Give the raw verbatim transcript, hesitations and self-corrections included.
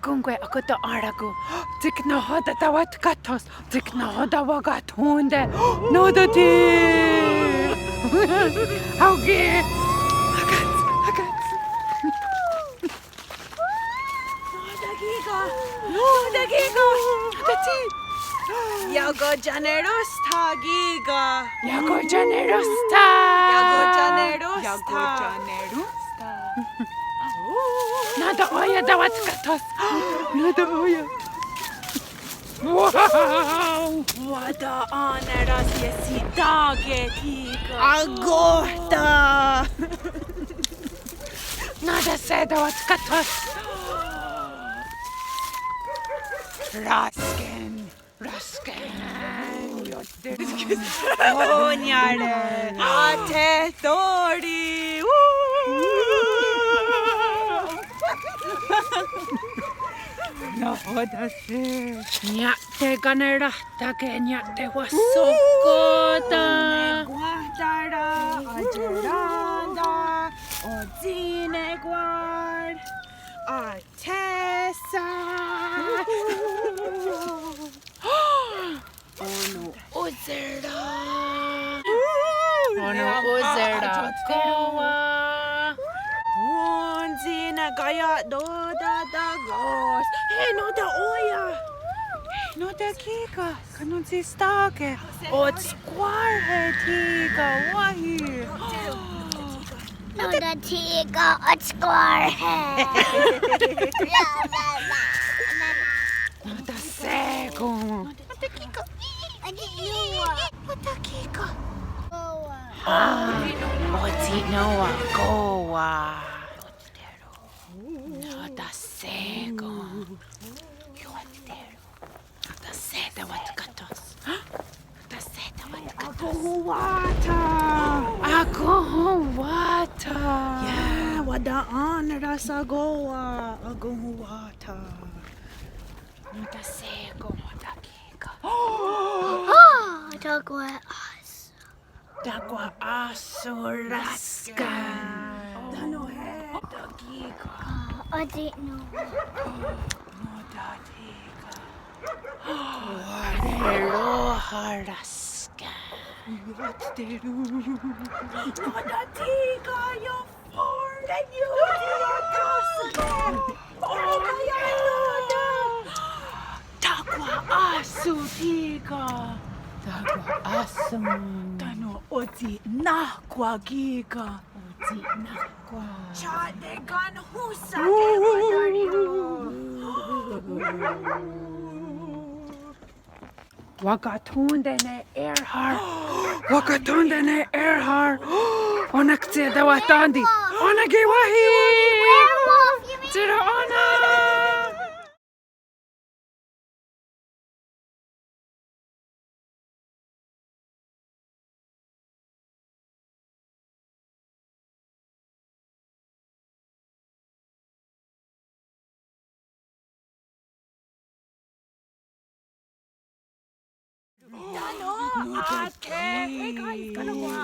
Akón:kwe akonta'én:rakon. Tsi ki' nahò:ten tewatkáthos. Tsi ki' nahò:ten wakathón:te. Nò:ten thí. Aón:ki. Akats, akats. Nò:ten kí:ken. Nò:ten kí:ken. Nò:ten thí. Iakotia'neróstha kí:ken. Iakotia'neróstha. Iakotia'neróstha. Iakotia'neróstha. Nò:ten ó:ia' tewatkáthos. Nò:ten ó:ia'. Wow! Wata'én:nara's iesità:ke kí:ken. Akónhta. Nò:ten se' tewatkáthos. Rásken. Rásken. Ó:niare'. Athéhtori. Nahò:ten se'. Nia'tekanerahtà:ke, nia'tewahsohkò:ten. Onekwáhtara, aterèn:ta, otsì:nekwar, athéhsa. Onon'ónsera. Onon'ónsera kó:wa. Ó:nen tsi ne kaia'tò:ten takò:s. Hé, nò:ten ó:ia'. Hé, nò:ten kí:ken. Kanontsistà:ke. Otskwà:rhe' thí:ken wáhi. Nò:ten thí:ken otskwà:rhe'. Nò:ten shé:kon. Nò:ten kí:ken. Ah, otsi'nó:wa kó:wa. Nò:ten shé:kon. Nò:ten se' tewatkáthos. Nò:ten se' tewatkáthos. Akohonwáthen. Akohonwáthen. Iah, wata'én:naras akó:wa. Akohonwáthen. Nò:ten shé:kon, nò:ten kí:ken. Ah, takwaáhse. Takwaáhse rásken. Tánon' hé', nò:ten kí:ken. Otsi'nó:wa. Nò:ten thí:ken. Wareró:ha rásken. Nò:ten thí:ken, ioh. Takwaáhse thí:ken. Takwaáhse. Tánon' otsi'nahkwa' kí:ken. Otsi'nahkwa'. Tsi tekanhónhsake' watarí:io. Wakathón:te ne è:rhar. Wakathón:te ne è:rhar. Ó:nen ki' tsi tewatahón:ti. Ó:nen ki' wáhi. Tsi ronón:wa. Tánon', ah, okay. Hey, guys, kanón:wa.